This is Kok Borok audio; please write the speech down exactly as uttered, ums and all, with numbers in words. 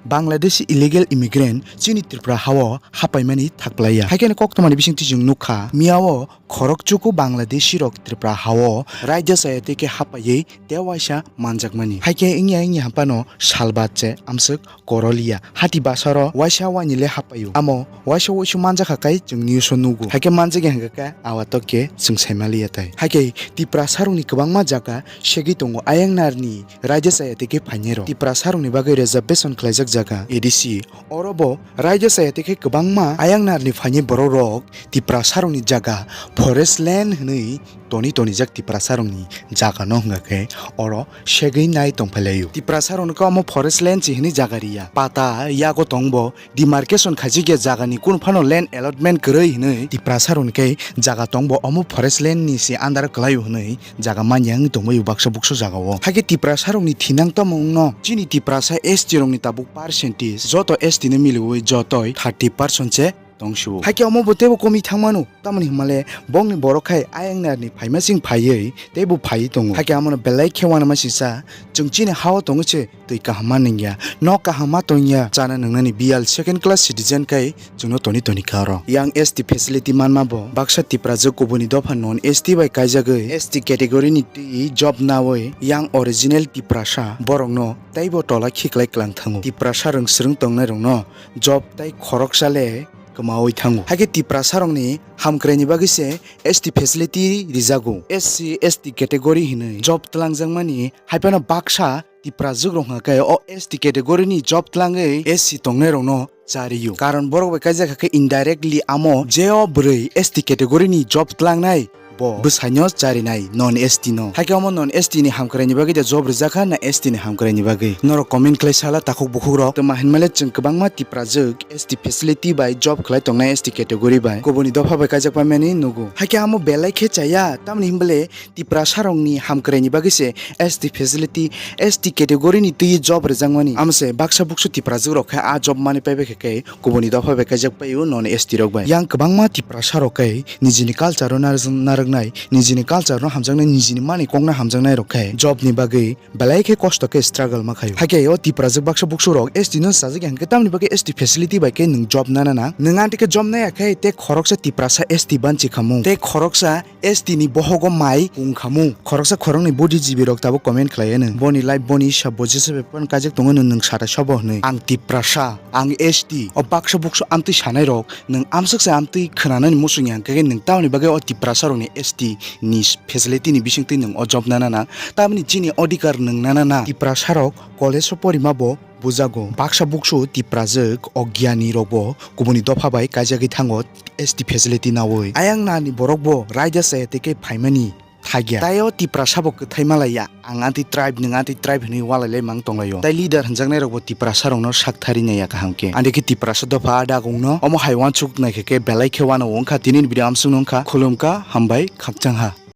Bangladeshi illegal immigrant chini Tripura hao hapaimani thakplaiya. Haikhe koktwmani bisingtwi chwng nukha, miyao khorokchuku Bangladeshi rok Tripura hao raida chaya tei khe hapaiwi tei waisa manjakmani. Haikhe wngya wngya haphano salbat se amswk koroliya. Hati basaro waisa wainile hapaio. Amo waisa waisu manjakha kai chwng news o nugo. Haikhe manjakya hwnkha khe awa tok khe chwng saimaliya tai. Haikhe Tiprasa rokni kwbangma jaga segwi tongo ayang narni raida chaya tei khe phainai rok. Tiprasa rokni bagwi reservation khlaijak jaga A D C. Oro bo raida chaya tei khe kwbangma ayang narni phainai borok rok Tiprasa rokni jaga forest land hwnwi toni tonijak Tiprasa rokni jaga no hwnkha khe oro segwi nai tongphailaio. Tiprasa rokno khe omo forest land se hwnwi jaga riya. Pata yago tongbo demarcation khaijak ya jagani kunu phano land allotment kwrwi hwnwi Tiprasa rokni khe jaga tongbo omo forest land ni se under kwlaio hwnwi jaga manya wng tongbaio baksa buksa jagao. Haikhe Tiprasa rokni thinang tamo wngno chini Tiprasa S T rokni tabuk percentage joto S T no miliwi jotoi thirty percent se tongsu. Haikhe omo bo teibo komwi thangmano, tamoni hwnmale bongni borok khai ayang narni phaimasing phaiwi teibo phaiwi tongo. Haikhe amono belai khe uanamasingcha chwng chini hao tongo se twi kaham ma nungya, nok kaham ma tongya, chana nungnani biyal second class citizen khai chwngno toni toni kha oro. Yang S T facility manma bo baksa Tiprajwk kubuni dopha non S T bai kaijagwi S T category ni twi job nawi yang original Tiprasa borokno teibo tola khiklai klang thango. Tiprasa rwng swrwng tongnai rokno job tai khoroksa le kwmawi thango. Haikhe Tiprasa rokni hamkraini bagwi se S T facility rijago. S C, S T category hinwi job twlangjakmani, haiphano baksa Tiprajwk rok hwnkha khe o S T category ni job twlangwi S C tongnai rokno chario. Karon borok bai kaijak kha khe indirectly amo je o bwrwi S T category ni job twlangnai bo bwsaino charinai non S T no. Haikhe omo non S T ni hamkraini bagwi da job rijak kha na S T ni hamkraini bagwi? Norok comment khlai sala takhuk bukhuk rok. Tma hinmale chwng kwbangma Tiprajwk S T facility bai job khlai tongnai S T category bai kubuni dopha bai kaijak paimani nugo. Haikhe amo belai khe chaya, tamni hinbale Tiprasa rokni hamkraini bagwi se S T facility, S T category ni twi job rijakmani. Amo se baksa buksu Tiprajwk rok khe a job mani paibai khe khe kubuni dopha bai kaijak paio non S T rok bai. Yang kwbangma Tiprasa rok khe nijini culture o narwk-, narwknai, nijini culture no hamjaknai, nijini mani kok no hamjaknai rok khe job ni bagwi belai khe kosto khe struggle ma khaio. Haikhe o Tiprajwk baksa buksu rok S T no sajak ya hwnkhe tamni bagwi S T facility bai khe nwng job nana na. Nwng anti khe job naya khe tei khoroksa Tiprasa S T banchi khamung. Tei khoroksa S T ni bohogo mai wng khamung. Khoroksa khoroknwi buddhijibi rok tabuk comment khlai anw. Boni life boni hisab bo jesa bai phano kaijak tongo nwng, nwng sata sobo hwnwi. Ang Tiprasa, ang S T. O baksa buksu amtwi sanai rok nwng amswk se amtwi khwnanani muchung ya hwnkhe nwng tamni bagwi o Tiprasa rokni S T ni facility ni bisingtwi nwng o job nana na, tamni chini odhikar nwng nana na. Tiprasa rok college o porima bo bujago. Baksa buksu Tiprajwk ogyani rok bo kubuni dopha bai kaijagwi thango S T facility nawi. Ayang nani borok bo raida chaya tei khe phaimani thagya. Tai o Tiprasa bo kwthai malaiya. Ang anti tribe, nwng anti tribe hwnwi walai lai mang tonglaio. Tai leader hwnjaknai rok bo Tiprasa rokno sak thari naiya kaham khe. Ande khe Tiprasa dopha a dagungno omo hai wansuk nai khe khe belai khe wano wngkha. Tini ni video amsuk no wngkha. Khulumkha, hambai, khakchangha.